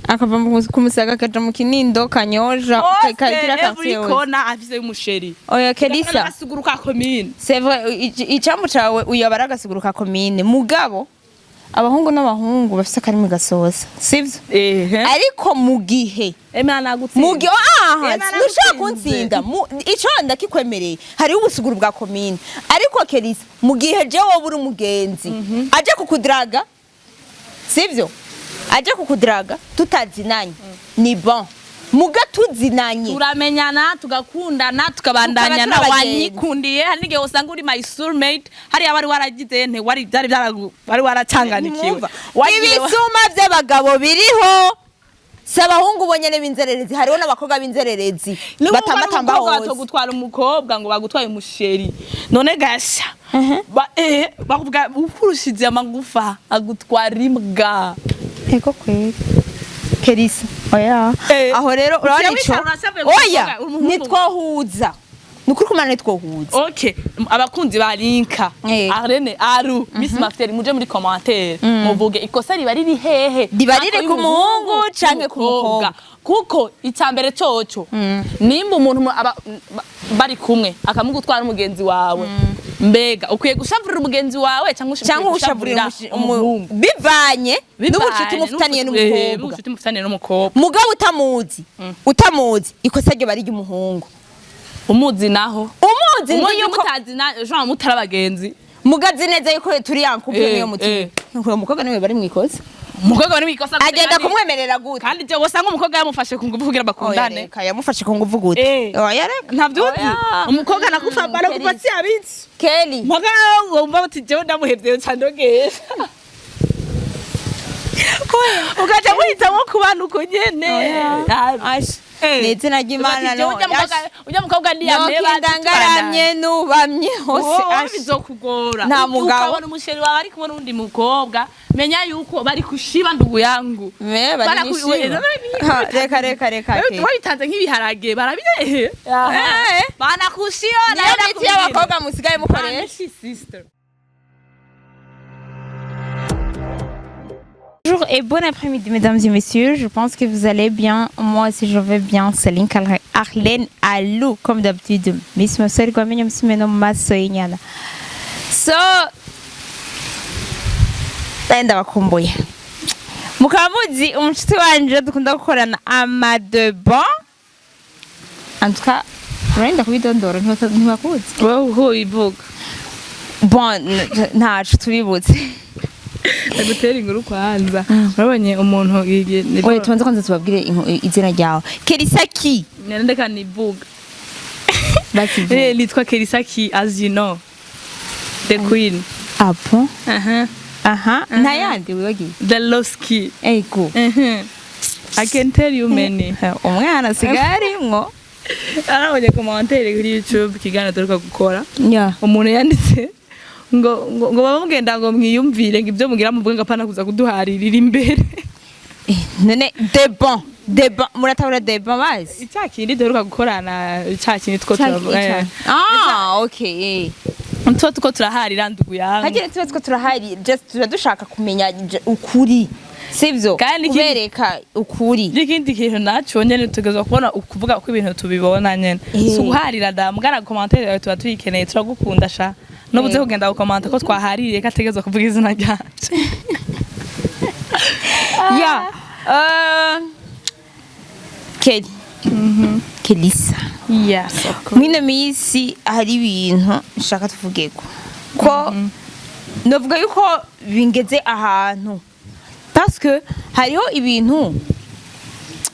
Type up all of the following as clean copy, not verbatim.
Akava ku Musaga akaja mu Kinindo, Kanyosha, hose, kira every quartier yose. corner afise umuchéri. Oya, Kelisa. Agasuguru ka komine. C'est vrai, icambu cawe uyobara agasuguru ka komine, mugabo abahungu n'abahungu bafise akarimi gasoza, sivyo? Ehe. Ariko mu gihe Emana nagutsinda. mu gihe, aha, Emana ntushobora nagutsinze. kuntsinda. Ico ndakikwemereye, hariho ubusuguru bwa komine, ariko Kelisa, mu gihe je wowe uri umugenzi aje kukudraga, sivyo, aje kukudraga tutazinanye, ni bon, muga tuzinanye, Turamenyana, tugakundana, tukabandanya. Tukaba Na turi abagenzi. Wanyikundiye, hari n'igihe usanga uri my soulmate, hariya wari waragize nte, wari byari byaragu, wari waracanganikiwe. Mwumva? Ibisuma by'abagabo biriho, si abahungu bonyene b'inzererezi, hariho n'abakobwa b'inzererezi batambatamba hose. Batogutwara umukobwa ngo bagutwaye umuchéri, none gasha bakuvuga ukurushize amagufa agutwara imbwa. Ego kweri, Kerisa, oya. Aho rero urabona Uciye ico wicara urashavuye ku oya. mukobwa, umuhungu. Nitwohuza, ni ukuri kumana, nitwohuza. Okay, abakunzi ba Linka, Arene, Aru, Miss Mafter, muje muri commentaire muvuge ikosa riba riri hehe. Riba riri Ako ku muhungu canke ku mukobwa? Kuko icambere coco, nimba umuntu bari kumwe akamugutwara umugenzi wawe, mbega ukwiye gushavurira umugenzi wawe cyangwa cyangwa ushavurira umuhungu? Bivanye n'ubucuti mufitaniye n'umukobwa. N'ubucuti mufitaniye n'umukobwa. Mugabo utamuzi, utamuzi, ikosa ryo bari ry'umuhungu. Umuzi naho? Umuzi nzi Umuzi yuko mutazi na Jean, mutari abagenzi. Mugazi neza yuko turi en couple, niyo muti uwo mukobwa niwe bari mwikosa. Umukobwa bari mwikosa gute? Agenda kumwemerera gute? Kandi je wasanga umukobwa yamufashe ku ngufu kugira Oya, bakundane. reka, yamufashe ku nguvu gute? Oya, reka. Ntavyuzi? Oya. Umukobwa nakufa barakupatia abitsi Kelly. mpaka wumva uti jewe ndamuhevye, nca ndogesha, ugaca muhitamwo kubana uko nyene. Asha. Ni izina ry'Imana. Uti jewe No. urya mukobwa ntiyameba. Nokindangaramye nubamye hose. Wowe Asha. bizokugora. Nta mugabo. Ukabona umuchéri wawe ari kumwe n'undi mukobwa, menya yuko bari kushiba, ndugu yangu. Me bari nishiba. Ha, reka, reka, reka, Kelly. Wabitanze nk'ibiharage barabihehe. Banakushiba. Niyo miti y'abakobwa musigaye mukoresha. Sister. Bonjour et bon après-midi, mesdames et messieurs. Je pense que vous allez bien. Moi aussi, je vais bien. C'est Link Arlène Alou, comme d'habitude. Miss Masori Gwamenyo Msumeno Maso Inyana. So, ndabakumbuye. Mukaba muzi umushuti wanje dukunda gukorana amadebo. En tout cas, urenda kubidondora, ntibakuzi. Wowe uko wivuga. Bon, ntaco tubibutse. Ndagutera inkuru kwanza, urabonye umuntu Oya, tubanze kwanza tubabwire izina ryawe. Kerisaki. Ndeka nivuga. Basi. Nitwa Kerisaki, as you know, the queen. Ah bon? Aha. Aha, nta yandi wibagiwe? The Loski. Ego. I can tell you many. Umwana asigaye arimwo. Arabonye commentaire kuri YouTube, ikiganiro turuka gukora, Yeah. umuntu yanditse ngo baba mugenda ngo mwiyumvire ngo ibyo mugira muvuge, ngo apana kuza kuduharirira imbere. None de bon, de bon, muratabura de bon bazi. Icya kindi duheruka gukorana, cya kindi two turavuga. Ah, okay. Tuba tuko turaharira, ndugu yangu. Hagira tuba two turahari, just tuba dushaka kumenya ukuri. Sivyo? Kandi Kubereka ukuri. N'ikindi kintu naco nyene tugezwa kubona ukuvuga uko ibintu tubibona nyene. Si uguharira da mugana, commentaire yawe tuba tuyikeneye, turagukunda sha. Nubuze kugenda gukomanta ko twahaririye ko ategezwa kuvuga izina ryanje. Ya. Kelly. Kelisa. Yes. Mwino minsi hari ibintu nshaka tuvugeko, ko novuga yuko bingeze ahantu, parce que hariho ibintu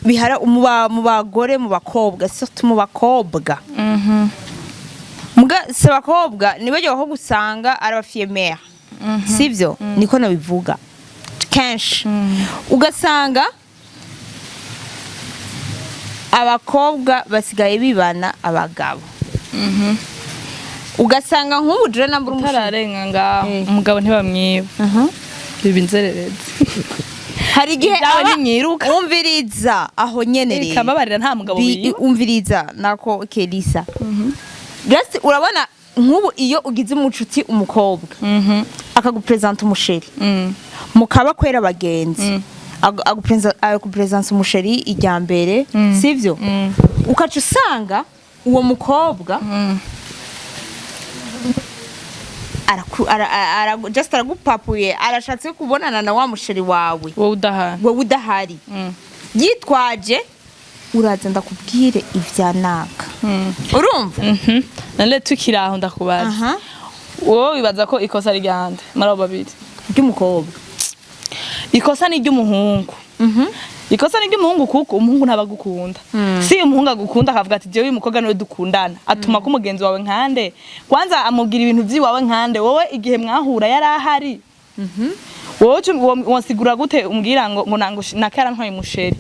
bihara mu bagore, mu bakobwa, surtout mu bakobwa. Muga si abakobwa nibajya aho gusanga ari abafille-mère, sivyo? Niko nabivuga kenshi, ugasanga abakobwa basigaye bibana abagabo, ugasanga nk'ubu jure nambura umushinga. Utararenga ngaho, umugabo ntibamwiba, biba inzererezi. Hari igihe Ibyawe aba nimwiruka. Umviriza aho nyene rero. Kababarira, nta mugabo wiba. Umviriza nako, Kelisa. Just urabona nk'ubu iyo ugize umucuti umukobwa akagupresenta umuchéri, mukaba kwera abagenzi. Agupresenta umuchéri ijya mbere, sivyo? Ukaca usanga uwo mukobwa just aragupapuye, arashatse kubonana na wa muchéri wawe. Wowe udahari. Wowe udahari, yitwaje uraza ndakubwire ivya naka, urumva? None tukiri aho, ndakubaza, wowe wibaza ko ikosa ari ryande muri abo babiri? Ry'umukobwa. Ikosa ni iry'umuhungu. Ikosa ni iry'umuhungu kuko umuhungu ntabagukunda. Si umuhungu agukunda akavuga ati: "Jewe uyu mukobwa niwe dukundana," atuma ko umugenzi wawe nkande, kwanza amubwira ibintu by'iwawe nkande. Wowe igihe mwahura yari ahari? Wowe wansigura gute umbwira ngo nango naka yarantwaye umuchéri?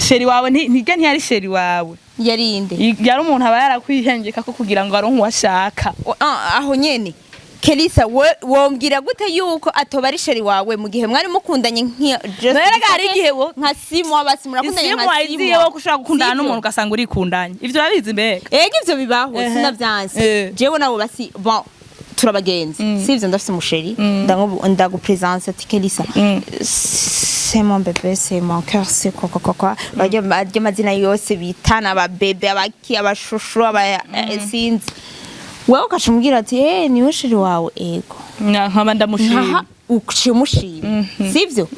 Chéri wawe ntirya, ntiyari chéri wawe. Yarinde? Yari umuntu aba yarakwihengeka ko kugira ngo aronke uwo ashaka. Aho nyene Kelisa, wombwira gute yuko atoba ari chéri wawe mu gihe mwari mukundanye just None hari igihe nka 6 mois basi murakundanye Isimu nka wayiziye 6 mois. Wo ushobora gukundana Sivyo? n'umuntu ugasanga urikundanye, ivyo urabizi mbega? Ego, ivyo bibaho. Sinavyanse. Jewe nabo basi, bon, turabagenzi, sivyo? Ndafise umuchéri, ndagupresente ati: "Kelisa, c'est mon bébé, c'est mon cœur, c'est quoi quoi quoi quoi." Barya barya amazina yose bitana, aba bébé, abaki, abachouchou, aba sinzi. Wewe ukacumubwira ati: "Eh, niwe chéri wawe?" "Ego." Nkaba ndamushima. Nkaha uciye umushima, sivyo?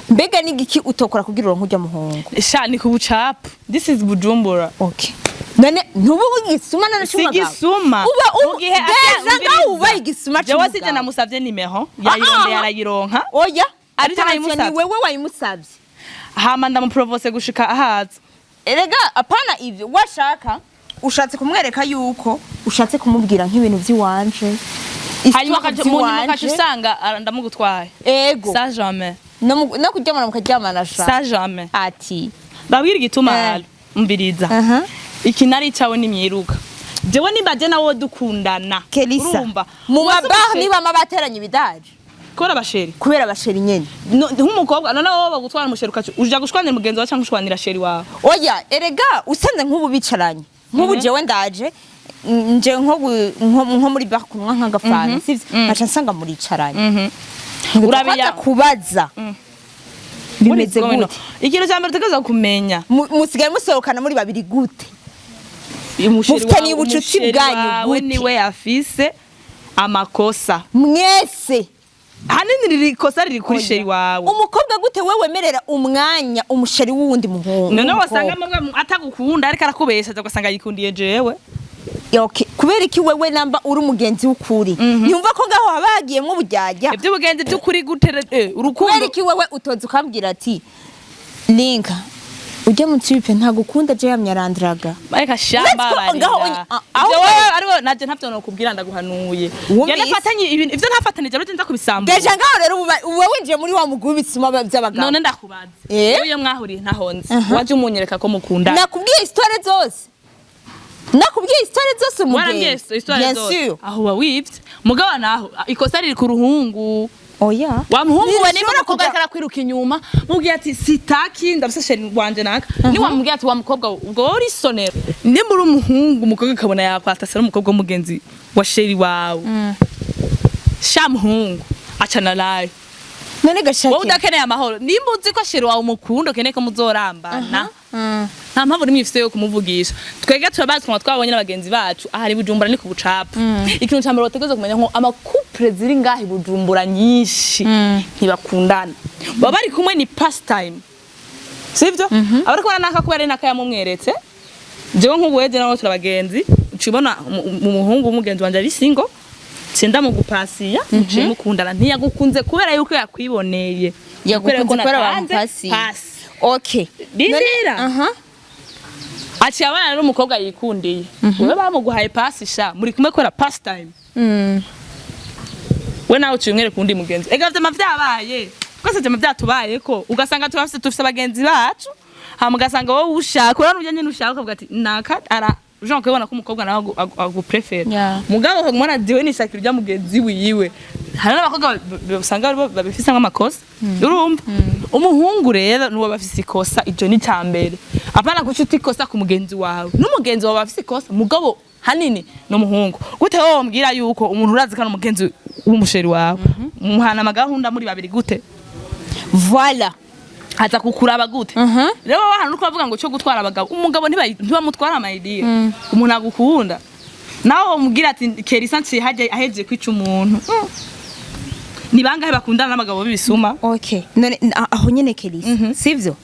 Mbega n'igiki utokora kugira uronke urya muhungu? Sha, ni ku bucapu, this is Bujumbura. Okay, none ntubu igisuma none Si c'umugabo? Igisuma. Uba Mu gihe déjà ngaho uba igisuma Jewe sije c'umugabo. namusavye nimero, yayirondeye, arayironka. Oya. Ari je Attention, nayimusavye. ni wewe wayimusavye. Hama ndamuprovose gushika ahaza. Erega apana ivyo washaka, ushatse kumwereka yuko ushatse kumubwira nk'ibintu vy'iwanje, Hanyuma histoire mu nyuma ukaca vy'iwanje. usanga ndamugutwaye. Ego. Ça jamais. No kuryamana mukaryamana sha. Ça jamais. Ati Babwira igituma. Halo, umviriza. Iki nari icawe nimyiruka, jewe nimba je nawe dukundana. Kelisa, Urumva mu Uwase mabar nibama bateranye ibidaje. Kubera abachéri. Kubera abachéri nyene. Nk'umukobwa none wowe bagutwara umuchéri, ukaca uja gushwanira mugenzi wawe cyangwa ushwanira chéri wawe? Oya, erega usanze nk'ubu bicaranye, nk'ubu jewe ndaje nje nko muri bar kunywa nk'agafanta, sivyo? Nkaca nsanga muricaranye. Urabiya- Urabiya kubaza bimeze What is going on? gute? Ikintu cya mbere utegereza kumenya, Musigaye musohokana muri babiri gute? Umuchéri Mufitaniye wawe- ubucuti umuchéri bwanyu wawe gute? niwe afise amakosa. Mwese. Hanini riri ikosa riri kuri chéri wawe. Umukobwa gute we wemerera umwanya umuchéri w'uwundi muhungu? None W'umukobwa? wasanga mwe atagukunda ariko arakubesha, ugasanga yikundiye jewe. Okay. Kubera iki wewe namba uri umugenzi w'ukuri yumva ko ngaho haba hagiyemwo uburyarya? Iby'ubugenzi by'ukuri gute Kubera urukundo? iki wewe utoza ukambwira ati: "Linka, ujya mu type ntagukunda, je yamye arandiraga"? Ariko shamba Let's go, ngaho barira. aho Ivyo wewe aribo naje ntavyo nokubwira, ndaguhanuye. Wumvise? Njye nafatanye ibintu ivyo ntafatanije ariko nza kubisambura. Déjà ngaho rero uba winjiye muri wa mugwi w'ibitsuma by'abagabo. None ndakubaza, Eh? iyo mwahuriye ntahonze, waje umunyereka ko mukundana? Nakubwiye histoire zose, nakubwiye histoire zose. Warambwiye Umugenzi. histoire Bien zose. sûr. Aho uba wivye mugabo, naho ikosa riri ku ruhungu. Oya. Wa muhungu we, nimba Ntibishobora umukobwa ariko arakwiruka inyuma, mubwiye ati: "Sitaki, ndafise chéri wanje naka." Niwamubwiye ati: "Wa mukobwa we, ubwo wowe urisonera." Nimba uri umuhungu, umukobwa akabona yakwatase n'umukobwa w'umugenzi wa chéri wawe, sha muhungu, acana nayo. None gashake. Wowe udakeneye amahoro, nimba uzi ko chéri wawe umukunda, ukeneye ko muzorambana, nta mpamvu nimwe ifise yo kumuvugisha. Twebwe turabazi twaba twabonye n'abagenzi bacu ahari Bujumbura ni ku bucapu. Ikintu ca mbere bategerezwa kumenya, nko amacouple ziri ngaha i Bujumbura nyinshi ntibakundana, baba bari kumwe ni pastime, sivyo? Abari kumwe naka kubera ari naka yamumweretse. Jewe nk'ubu weje nawe turabagenzi, ucibona umuhungu w'umugenzi wanje ari single, sinda mu gupasiya, muciye mukundana. Ntiyagukunze kubera yuko yakwiboneye. Yagukunze Kubera kubera natanze bamupasiye. pasi. Okay. Rindira. Aha. Aciye abana n'umukobwa yikundiye, wewe bamuguhaye pasi, sha muri kumwe kubera pastime. We nawe uciye umwereka uwundi mugenzi. Ega vyama vyabaye, twese vyama vyatubayeko, ugasanga turafise, dufise abagenzi bacu, hama ugasanga wowe ushaka urabona urya nyene ushaka, ukavuga ati naka ara Jean kubona ko umukobwa nawe aguprefera. Mugabo ukagumana diwe nishakira urya mugenzi wiwe. Hari n'abakobwa usanga aribo babifise nk'amakosa, urumva? Umuhungu rero niwe bafise ikosa, iryo ni mbere. Apana kuca uta ikosa ku mugenzi wawe, n'umugenzi wawe bafise ikosa, mugabo hanini ni umuhungu. Gute wowe wambwira yuko umuntu urazi ko ari umugenzi w'umuchéri wawe, muhana amagahunda muri babiri gute? Voilà. Aza kukuraba gute? Rero wowe ahantu uriko uravuga ngo cyo gutwara abagabo, umugabo ntibamutwara ama idea. Umuntu agukunda nawe umubwira ati Kerisa nciye hajya ahejeje kwica umuntu. Ni bangahe bakundana n'abagabo b'ibisuma? Okay, none aho nyene Kelisa, sivyo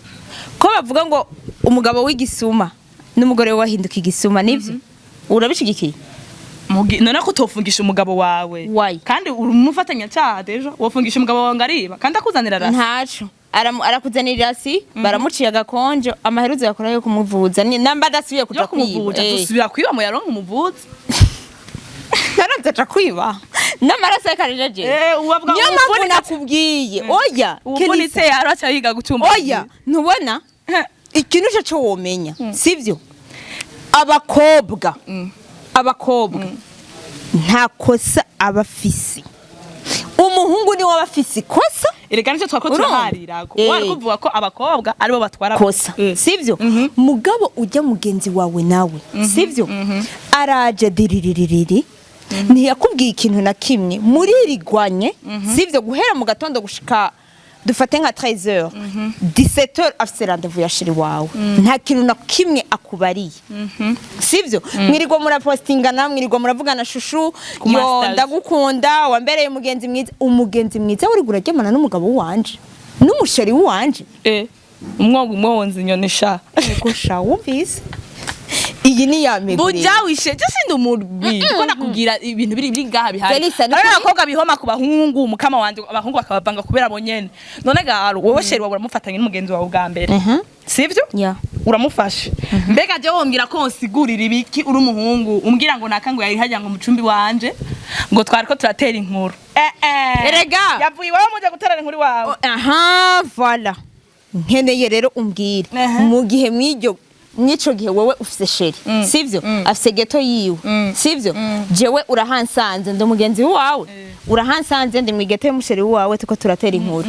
ko bavuga ngo umugabo w'igisuma n'umugore we wahinduka igisuma? Nivyo, urabishigikiye? None ko utofungisha umugabo wawe? Why? Kandi uri umufatanyacyaha déjà. Wofungisha umugabo wawe ngo ariba kandi akuzanira rasi? Ntaco. Arakuzanira rasi, baramuciye agakonjo, amaheruzo yakora yo kumuvuza. Namba adasubiye kuja Yo kumuvuza? kwiba. Dusubira kwiba mu yaronka umuvuzi. Naraza kwiba n'amaraso y'akajeje. Uwavuga Niyo mpamvu nakubwiye oya. Uwuvunitse yaraca yiga gucumba. Oya, ntubona ikintu cyo cyo womenya, sivyo? Abakobwa nta kosa aba afise, umuhungu niwe aba afise ikosa. Erega nicyo twako Urumva? turaharirako. Wari kuvuga ko abakobwa aribo batwara Kosa, sivyo? Mugabo ujya mugenzi wawe nawe, sivyo, araje diriririri, ntiyakubwiye ikintu na kimwe, muririgwanye, sivyo, guhera mu gatondo gushika dufate nka 13h, 17h afise rendez-vous ya chéri wawe, nta kintu na kimwe akubariye, sivyo? Mwirirwa murapostingana, mwirirwa muravugana chouchou. Ku Yo masters. Ndagukunda, wambereye umugenzi mwiza. Umugenzi mwiza uri uragemana n'umugabo wanje n'umu chéri wanje? Umwogo umwe wonza inyoni sha. Ubwo sha wumvise, iyi ni ya migwi. Buja wishe je sindi umurwi kuko nakubwira ibintu biri ngaha bihari. Felisa, Hari abakobwa bihoma ku bahungu, umukama wanje, abahungu bakabavanga kubera bo nyene. None garo wowe chéri wawe uramufatanye n'umugenzi wawe bwa mbere, sivyo? Ya. Uramufashe. Mbega je wombwira ko nsigurira ibiki uri umuhungu umbwira ngo naka ngo yari hajya ngo mucumbi wanje ngo twariko turatera inkuru? Erega. Yavuye iwawe muje guterera inkuru iwawe. Aha, voilà, nkeneye rero umbwire mu gihe mw'iryo mw'ico gihe wowe ufise chéri, sivyo, afise ghetto yiwe, sivyo? Jewe urahansanze, ndi umugenzi wawe, urahansanze ndi mw'i ghetto y'umu chéri wawe, tuko turatera inkuru,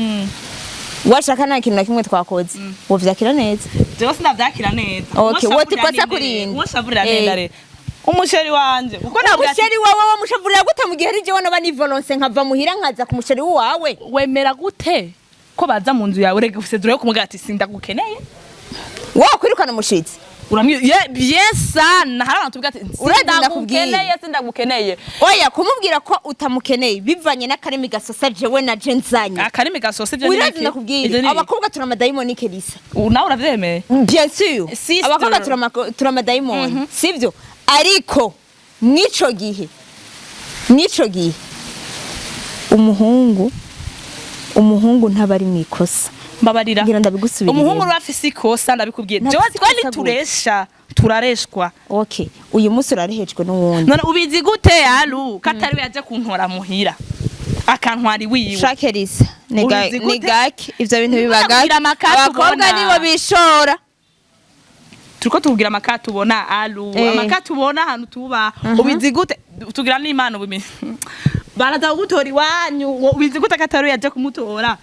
washaka nta kintu na kimwe twakoze, wovyakira neza? Jewe sinavyakira neza. Okay, wowe ikosa kurinde. Uwo shavurira nenda rero umu chéri wanje kuko ntabwo Umu chéri wawe wamushavurira gute mu gihe ari jewe noba nivolonse nkava muhira nkaza ku mu chéri wawe? Wemera gute ko baza mu nzu yawe? Rega ufise droit yo kumubwira ati sindagukeneye. Wakwirukana umushitsi? Uramwi ye bien sana, hari abantu tuvuga ati Urazi ndakubwiye. sindagukeneye, sindagukeneye. Oya, kumubwira ko utamukeneye bivanye n'akarimi gasosa jewe na je nzanye. Akarimi gasosa ivyo ni Urazi biki? ndakubwira. Ivyo ni biki? Abakobwa turamadayimoni, Kelisa. Nawe uravyemeye? Bien sûr. Sister. Abakobwa turamadayimoni, sivyo? Ariko mw'ico gihe umuhungu ntaba ari mu ikosa. Mbabarira. Ngira ndabigusubirire. Umuhungu uri afise ikosa, ndabikubwiye. Ntafise Jewe twe ikosa gute? nituresha, turareshwa. Okay, uyu munsi urarehejwe n'uwundi. None ubizi gute alu katari we yaje kuntora muhira akantwara iwiwe? Shakerisa ni Ubizi gute? Ni gake ivyo bintu biba Ndakubwira gake. amakati Abakobwa ubona. nibo bishora. Turiko tubwira amaka tubona alu. Amaka tubona ahantu tuba, ubizi gute? Tugira n'Imana ubumenyi baraza kugutora iwanyu. Ubizi gute katari we yaje kumutora?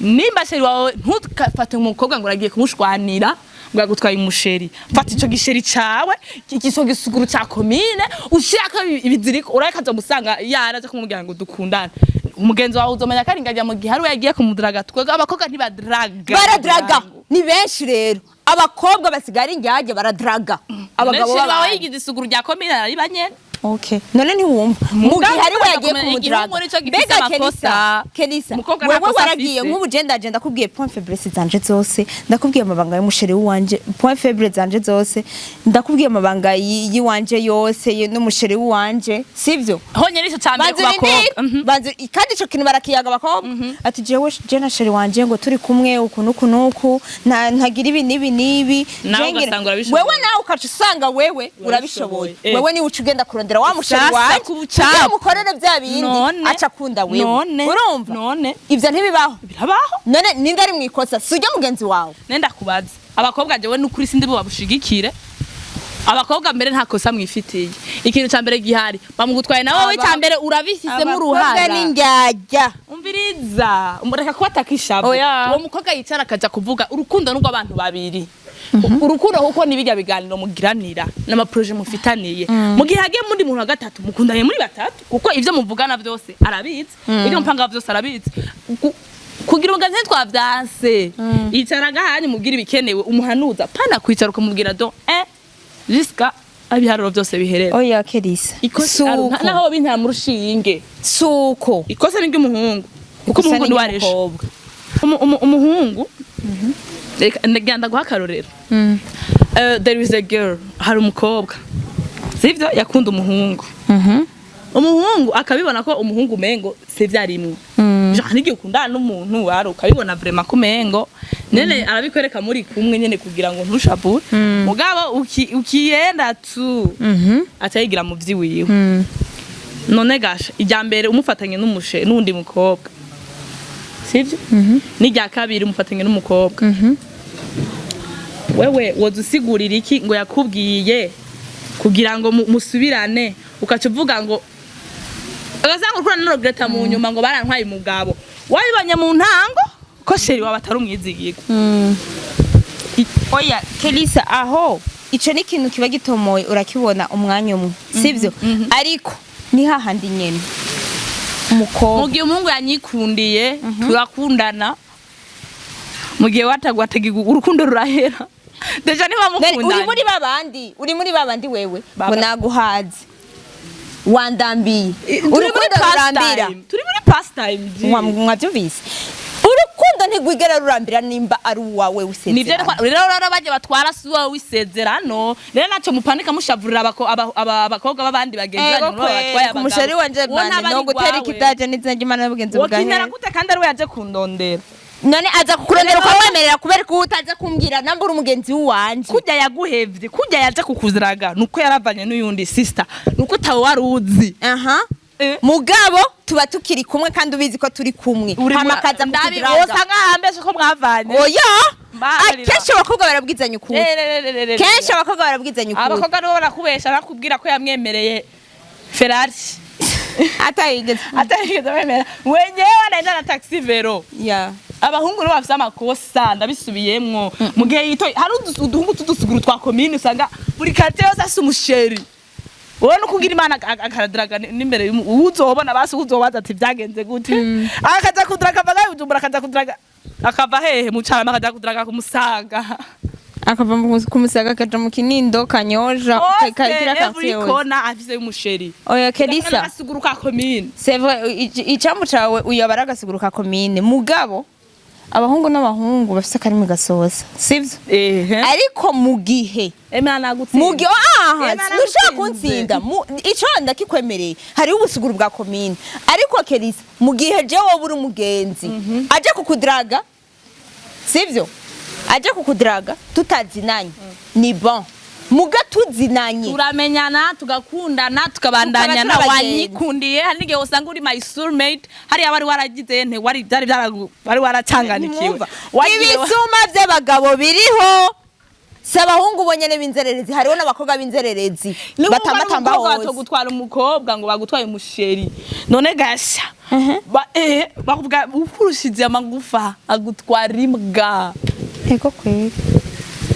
Nimba chéri wawe, ntukafate umukobwa ngo uragiye kumushwanira ngo yagutwaye umu chéri. Fata ico gi chéri cawe, ico gisuguru ca komine, ushaka ibiziriko urayeka azomusanga yaraje kumubwira ngo dukundane. Umugenzi wawe uzomenya ko ari ingajya mu gihe ari we yagiye kumudaraga. Twebwe abakobwa ntibadraga. Baradraga, ni benshi rero, abakobwa basigaye ari indyarya, baradraga abagabo Benshi bawe b'abandi. Yigize isuguru rya komine arariba nyene. Okay, none ntiwumva mu Mugabo gihe ari we yagiye kumenya kumudaraga? igihugu nico gifise Mbega amakosa. Kelisa, Kelisa, Umukobwa nta wewe kosa waragiye afise. nk'ubu je ndaje ndakubwiye point faiblesse zanje zose, ndakubwiye amabanga y'umu chéri wanje, point faible zanje zose, ndakubwiye amabanga yiwanje yose n'umu chéri wanje, sivyo? Honyene ico ca mbere ku Banza bakobwa. urindire, banza kandi ico kintu barakiyaga abakobwa ati jewe je na chéri wanje ngo turi kumwe uku nuku nuku, ntagira ibi n'ibi n'ibi. Nawe Je ngira- ugasanga urabishoboye. Wewe nawe ukaca usanga wewe urabishoboye. Wewe niwe uca ugenda kurondera wa mu chéri Sasa wanje ku bucafu. kugira mukorere bya bindi, None. aca akunda wewe. None. Urumva? None. Ivyo ntibibaho? Birabaho. None ninde ari mwikosa? Si ujya mugenzi wawe? Nenda kubaza abakobwa, jewe nukuri sindi bo babushigikire. Abakobwa mbere nta kosa mwifitiye. Ikintu ca mbere gihari, bamugutwaye nawe wowe ca mbere urabifisemo Abakobwa uruhara. ni indyarya. Umviriza, reka kubataka ishavu. Oya. Uwo mukobwa yicara akaja kuvuga urukundo n'urwo abantu babiri, urukundo kuko nibijya biganiro mugiranira n'ama projets mufitaniye. Mu gihe hagiye mundi muntu wa gatatu, mukundanye muri batatu, kuko ivyo muvugana vyose arabizi, ivyo mupanga vyose arabizi. Kugira umugenzi ntitwavyanse, icara ngahanye, umubwire ibikenewe, umuhanuza, pana kwicara ukamubwira do jusqu'à ibiharuro byose biherera. Oya Kelisa. Ikosa Suko. naho bintara mu rushinge. Suko. Ikosa ni ry'umuhungu, kuko Ikosa umuhungu ni niwe aresha. ry'umukobwa. Umuhungu, reka ndagenda guha akarorero. There is a girl, hari umukobwa, sivyo, yakunda umuhungu. Umuhungu akabibona ko umuhungu umengo sivyo arimwo. Genre n'igihe ukundana n'umuntu wari ukabibona vraiment ko umengo nene arabikwereka muri kumwe nyene kugira ngo ntushavure, mugabo ukiyenda tu acayigira mu vyiwiwe. None gasha, irya mbere umufatanye n'umushe n'undi mukobwa, sivyo, n'irya kabiri umufatanye n'umukobwa, wewe woza usigurira iki ngo yakubwiye kugira ngo musubirane, ukaca uvuga ngo ugasanga uriko uranaregretta mu nyuma ngo barantwaye umugabo, wabibonye mu ntango ko chéri wawe atari umwizigirwa? Oya Kelisa, aho ico ni ikintu kiba gitomoye, urakibona umwanya umwe, sivyo? Ariko ni hahandi nyene umukobwa Mu gihe umuhungu yanyikundiye turakundana, mu gihe watagwataga urukundo rurahera déjà niba None uri mukundanye. muri babandi, uri muri babandi wewe Baba. ngo naguhaze, wandambiye. Turi muri Urukundo rurambira. pastime, turi muri pastime G. Mwabyumvise, urukundo ntigwigera rurambira nimba ari uwawe Nivyo. usezerana. Rero baje batwara si wowe w'isezerano, rero naco mupanika mushavurira abakobwa b'abandi bagenzi Ego banyu ngo batwaye kwe abagabo. ku mushari wanje Uwo mane ntaba no ari gutera gwawe. ikidaje n'izina ry'Imana n'ubugenzi Wokinera bwahera. gute kandi ari we yaje kundondera? None aza kukurondera ukamwemerera, kubera ko utaza kumbwira namba uri umugenzi wanje? Kurya yaguhevye, kurya yaje kukuziraga, nuko yaravanye n'uyundi sister, nuko utawe wari uzi. Aha. Mugabo tuba tukiri kumwe kandi ubizi ko turi kumwe, hama akaza kukudiraga. Usanga hambeshe ko mwavanye. Oya. Mbabarira. Akenshi abakobwa barabwizanya ukuri. Kenshi abakobwa barabwizanya ukuri. Abakobwa nibo barakubesha, arakubwira ko yamwemereye Ferrari Atayigeze. Atarigeze amwemera, wenyewe anaenda na taxi vélo. Ya. Abahungu nibo bafise amakosa, ndabisubiyemwo. Mu gihe yitoye hari uduhungu t'udusuguru twa komine, usanga buri quartier yose afise umuchéri. Wowe no kugira Imana akaradiraga n'imbere uzobona basi uzobaza ati byagenze gute, akaja kudiraga akava ngaho i Bujumbura, akaja kudiraga akava hehe mu Carama, akaja kudiraga kumusaga. Akava kumusaga akaja mu Kinindo, Kanyosha, hose. Kira Every quartier yose. corner afise umuchéri. Oya Kelisa. Agasuguru ka komine. C'est vrai, icambu cawe uyobara agasuguru ka komine, mugabo abahungu n'abahungu bafise akarimi gasoza, sivyo? Ehe. Ariko mu gihe Emana nagutsinda. mu gihe aha Emana ntushobora nagutsinze. kuntsinda. Ico ndakikwemereye, hariho ubusuguru bwa komine. Ariko Kelisa, mu gihe jewe wowe uri umugenzi aje kukudraga, sivyo, aje kukudraga tutazinanye, ni bon, muga tuzinanye Turamenyana, tugakundana, tukabandanya. Tukaba Na turi abagenzi. Wanyikundiye, hari n'igihe usanga uri my soulmate, hariya wari waragize nte, wari byari byaragu wari waracanganikiwe. Ntimwumva? Ibisuma by'abagabo biriho, si abahungu bonyene b'inzererezi, hariho n'abakobwa b'inzererezi batambatamba hose. Batogutwara umukobwa ngo bagutwaye umuchéri, none gasha bakuvuga ukurushize amagufa agutwara imbwa. Ego kweri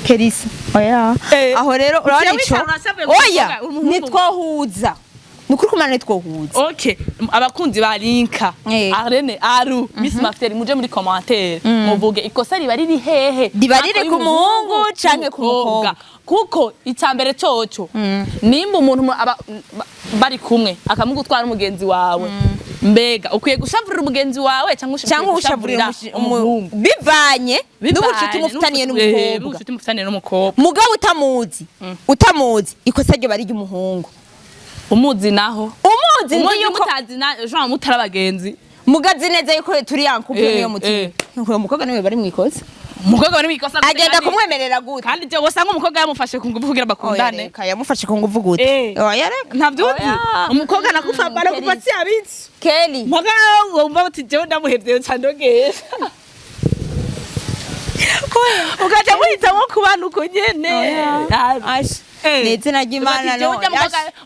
Kerisa, oya. Aho rero urabona Uciye ico wicara urashavuye oya kuvuga umuhungu. Nitwohuza, ni ukuri kumana nitwohuza. Okay, abakunzi ba Linka, Arene Aru, Miss Mafter, muje muri commentaire muvuge ikosa riba riri hehe. Riba riri Ako ku muhungu canke ku mukobwa? Kuko icambere coco, nimba umuntu bari kumwe akamugutwara umugenzi wawe, mbega ukwiye gushavurira umugenzi wawe cyangwa Cyangwa ushavurira umuhungu? Bivanye n'ubucuti mufitaniye n'umukobwa. N'ubucuti mufitaniye n'umukobwa. Mugabo utamuzi, utamuzi, ikosa ryo bari ry'umuhungu. Umuzi naho? Umuzi nzi Umuzi yuko mutazi na Jean, mutari abagenzi. Mugazi neza yuko turi en couple niyo muti uwo mukobwa niwe bari mwikosa. Umukobwa bari mwikosa gute? Agenda kumwemerera gute? Kandi je wasanga umukobwa yamufashe ku ngufu kugira Oya, bakundane. reka, yamufashe ku nguvu gute? Oya reka. Ntavyuzi. Oya. Umukobwa nakufa barakupatia abitsi Kelly. mpaka wumva uti jewe ndamuhevye nca ndogesha, ugaca muhitamwo kubana uko nyene. Asha. Ni izina ry'Imana no.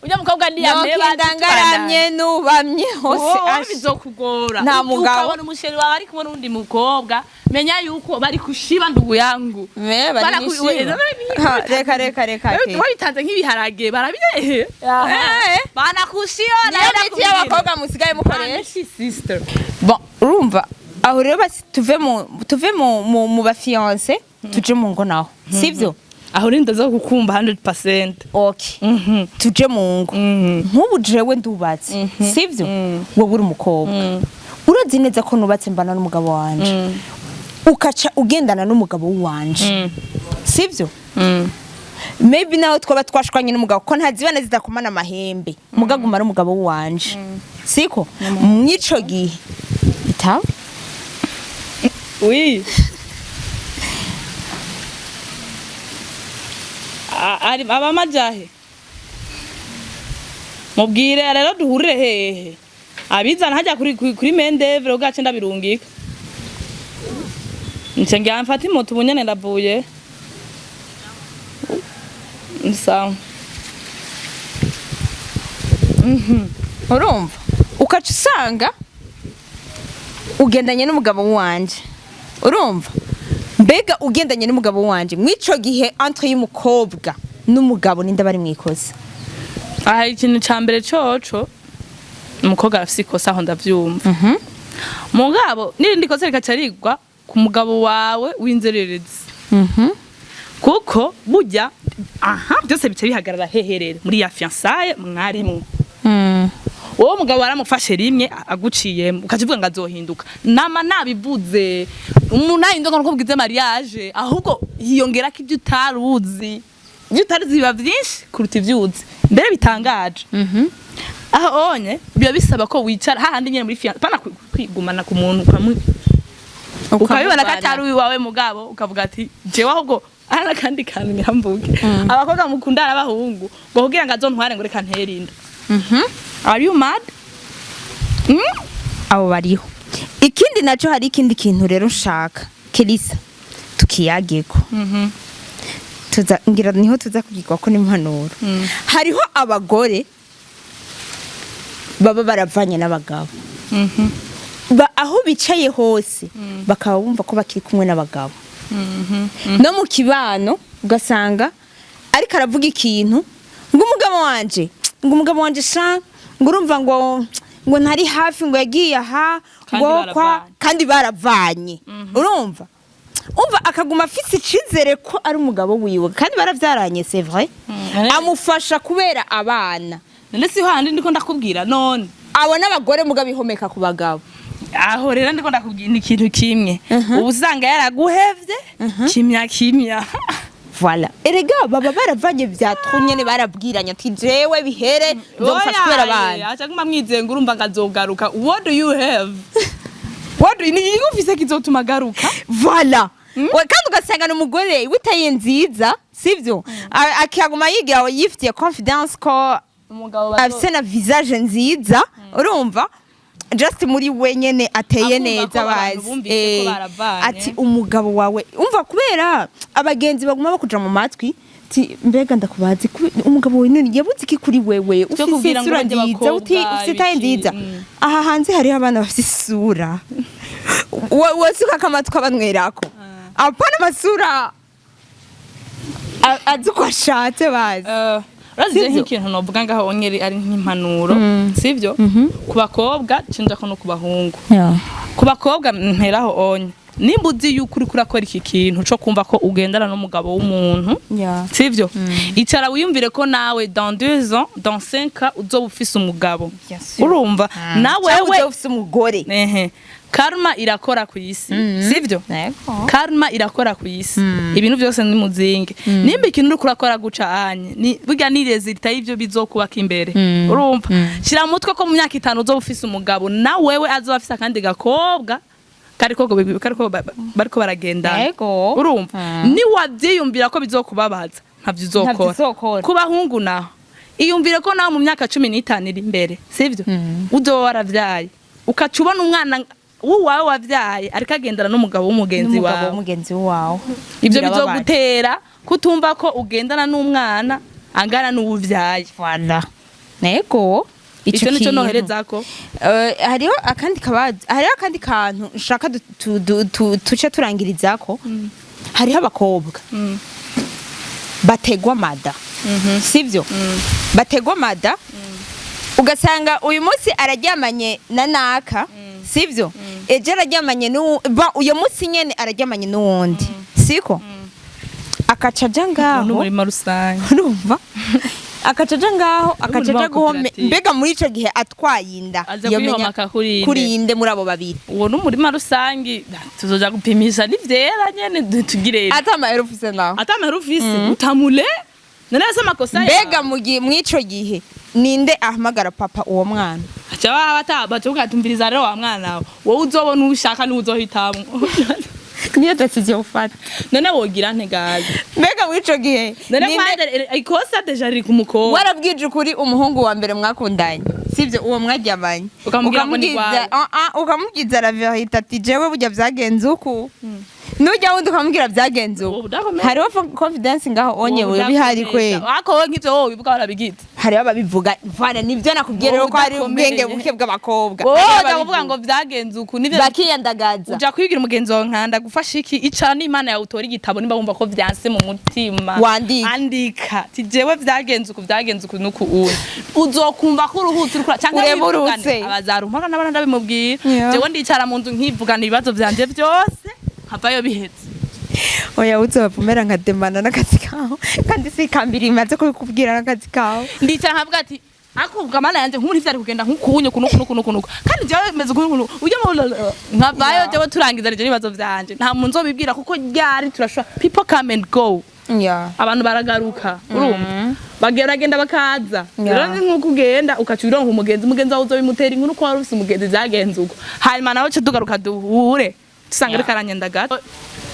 Ujya mukobwa ntiyameba. Nokindangaramye nubamye hose. Asha. Bizokugora. Nta mugabo. Ukabona umuchéri wawe ari kumwe n'undi mukobwa, menya yuko bari kushiba, ndugu yangu. Me bari mwishima. Ha, reka reka reka. Kelly. Wabitanze nk'ibiharage barabihehe. Banakushiba. Niyo miti y'abakobwa musigaye mukoresha. Sister. Bon, urumva Aho rero basi tuve mu ba fiancés, tuje mu ngo naho, sivyo? Aho uri ndaza kukumva 100%. Okay, tuje mu ngo. Nk'ubu jewe ndubatse, sivyo? Wowe uri umukobwa, urazi neza ko nubatse, mbana n'umugabo wanje, ukaca ugendana n'umugabo wanje, sivyo? Maybe naho twaba twashwanye n'umugabo, ko ntazibana zidakomana amahembe, mugaguma ari umugabo wanje, siko? Mw'ico gihe itaba Oui. Ari abamajahe, mubwire rero duhurire hehe, abizana hajya kuri mendevre ugace ndabirungika, nce ngira mfate imoto ubu nyene ndavuye. Sawa. Urumva, ukaca usanga ugendanye n'umugabo wanje. Urumva, mbega ugendanye n'umugabo wanje mw'ico gihe, entre y'umukobwa n'umugabo, ninde bari mwikoza? Aha ikintu ca mbere coco, umukobwa arafise ikosa, aho ndavyumva. Mugabo n'irindi kosa rikaca rigwa ku mugabo wawe w'inzererezi, kuko burya aha byose bica bihagarara heherere muri ya fiançailles mwarimwo. Wowe mugabo waramufashe rimwe aguciyemo, ukaca uvuga ngo azohinduka. Nama nabivuze, umuntu ahinduka nuko bwize mariage, ahubwo hiyongerako ibyo utaruzi. Ibyo utaruzi biba vyinshi kuruta ivyo uzi. Mbere bitangaje aho onye biba bisaba ko wicara hahandi nyene muri fiançailles, pana kwigumana ku muntu ukabibona ko atari uwawe, mugabo ukavuga ati jewe ahubwo ari n'akandi kantu nyiramvuge. Abakobwa mukundana b'abahungu ngo kugira ngo azontware, ngo reka ntere inda. Are you mad? Abo bariho. Ikindi naco, hari ikindi kintu rero nshaka Kelisa tukiyageko, tuza ngira niho tuza kugirwa ko n'impanuro. Hariho abagore baba baravanye n'abagabo, aho bicaye hose bakaba bumva ko bakiri kumwe n'abagabo. No mu kibano ugasanga ariko aravuga ikintu ngo umugabo wanje, ngo umugabo wanje sha, ngo urumva ngo ntari hafi, ngo yagiye aha, Kandi ngo kwa baravanye. Kandi baravanye. Urumva, umva akaguma afise icizere ko ari umugabo wiwe, kandi baravyaranye, c'est vrai, amufasha kubera abana. None si handi ndiko ndakubwira none? Abo n'abagore mugabo ihomeka ku bagabo. Aho rero ndiko ndakubwira ni ikintu kimwe, uba usanga yaraguhevye kimya kimya. Voilà, erega baba baravanye vya trop nyene, barabwiranye ati jewe bihere, nzomufasha kubera abana. Aca guma mwizenga, urumva ngo azogaruka. What do you have? What do you, ni iki ufise kizotuma agaruka? Voilà. We kandi ugasanga ni umugore witaye nziza, sivyo? Akaguma yigira yifitiye confidence ko umugabo afise na visage nziza. Urumva, just muri we nyene ateye Akumva ko neza, abantu bazi. bumvise ko baravanye. Ati umugabo wawe, umva, kubera abagenzi baguma bakuja mu matwi ti mbega ndakubazi, umugabo wawe none yabuze iki kuri wewe? Ufise Kubwira ngo isura bajye nziza, bakobwa, ufise taille ibiki, nziza. Aha hanze hariho abana bafise isura wose ukamatwi abanwerako, apana amasura azi uko ashatse, bazi. Urazi Sivyo? nk'ikintu novuga ngaho onyeri ari nk'impanuro, sivyo? Ku bakobwa cinja ko no ku bahungu. Ku bakobwa mperaho onye, nimba uzi yuko uriko urakora iki kintu co kumva ko ugendana n'umugabo w'umuntu, sivyo? Icara wiyumvire ko nawe dans 2 ans, dans 5 ans uzoba ufise umugabo. Bien sûr. Urumva nawe Cyangwa we uzoba ufise umugore. Ehe, karma irakora ku isi, sivyo? Karma irakora ku isi, ibintu byose ni muzinge. Nimba ikintu uriko urakora guca anye ni burya ni résultat y'ivyo bizokubaka imbere. Urumva, shira mu mutwe ko mu myaka 5 uzoba ufise umugabo, na wewe azoba afise akandi gakobwa kariko bariko baragendana. Urumva, ni wavyiyumvira ko bizokubabaza, ntavyo Ntavyo uzokora. uzokora. Ku bahungu naho, iyumvire ko nawe mu myaka 15 iri imbere, sivyo, uzoba waravyaye, ukaca ubona umwana w'uwawe wavyaye ariko agendana n'umugabo w'umugenzi n'umugabo wawe. W'umugenzi wawe. Ivyo Birababaje. bizogutera kutumva ko ugendana n'umwana angana n'uwuvyaye. Voilà. Ego. Ico nico kintu. noherezako. Hariho akandi kabazo, hariho akandi kantu nshaka tuce turangirizako. Hariho abakobwa bategwa mada, sivyo? Bategwa mada, ugasanga uyu munsi araryamanye na naka, sivyo? Ejo araryamanye n'uwu, bon, uyo munsi nyene araryamanye n'uwundi, siko? Akaca aja ngaho. N'umurima rusange. Urumva, akaca aja ngaho, akaca N'umurima aja wa guhome. koperative. Mbega muri ico gihe atwaye inda, Aza yomenya kwihomaka kuri inde? Kuri inde muri abo babiri? Uwo n'umurima rusange, tuzoja gupimisha nivyera nyene tugire. Ata amahera ufise naho. Atamahera ufise, utamule none se amakosa yawe? Mbega mu gihe mw'ico gihe ninde ahamagara papa uwo mwana? Aca baba batavuga ati: "Umviriza rero wa mwana wawe, wowe uzobona ushaka niwe uzohitamwo." Niyo décision ufata. None wogira ntegaye? Mbega mw'ico gihe None ninde? kwanza ikosa déjà riri ku mukobwa. Warabwije ukuri umuhungu wa mbere mwakundanye, sivyo? Uwo mwaryamanye. Ukamubwira ngo ni Ukamubwiza gwawe. Ah, ah, ukamubwiza la vérité ati: "Jewe burya vyagenze uku." Nujya wundi ukamubwira vyagenze uku. Ubu udakomeye. Hariho confidence ngaho onye Wowe wewe bihari udakomeye. kwe. Ariko wowe nk'ivyo wowe wibuka warabigize? Hariho ababivuga vana, nivyo nakubwiye rero Wowe ko hari udakomeye. ubwenge buke bw'abakobwa. Wowe Hariho uja kuvuga ababivuga. ngo vyagenze uku nivyo. Bakiyandagaza. Uja kwibwira umugenzi wawe nkanda gufasha iki? Icara n'Imana yawe, utore igitabo nimba wumva ko vyanse mu mutima. Wandike. Andika ati: "Jewe vyagenze uku, vyagenze uku nuku." Uyu uzokumva ko uruhutse urikura canke Ureburutse. wivugane. Abazarumpaka n'abana ndabimubwira. Jewe ndicara mu nzu nkivugana ibibazo vyanje vyose, nkavayo biheze. Oya, uzobavumera nka demana n'akazi kawe, kandi si kambiri imaze kubikubwira n'akazi kawe. Ndicara nkavuga ati: "Akuvuga Mana yanje, nk'ubu ntivyari kugenda nk'ukunye kunuku nuku nuku nuku, kandi jewe meze uku nuku ujya mu nkavayo." Jewe turangiza ivyo ibibazo vyanje, nta muntu nzobibwira kuko ryari turashobora. People come and go. Abantu baragaruka, urumva, bagenda bakaza. Rero ni nk'uko ugenda ukaca uronka umugenzi, umugenzi wawe uzobimutera inkuru ko wari ufise umugenzi vyagenze uko, hanyuma nawe uce tugaruka duhure dusanga ariko aranyenda gato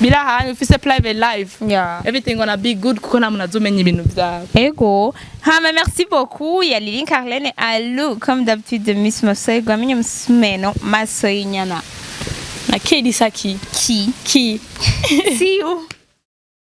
birahanye ufise private life. Everything gonna be good kuko nta muntu azomenya ibintu vyawe. Ego. Hama merci beaucoup. Ya Lilin Carlene Alou, comme d'habitude, Miss Masoy Gwamenye Msumeno Masoy Nyana. Na Kelly Saki. Ki. Ki. See you.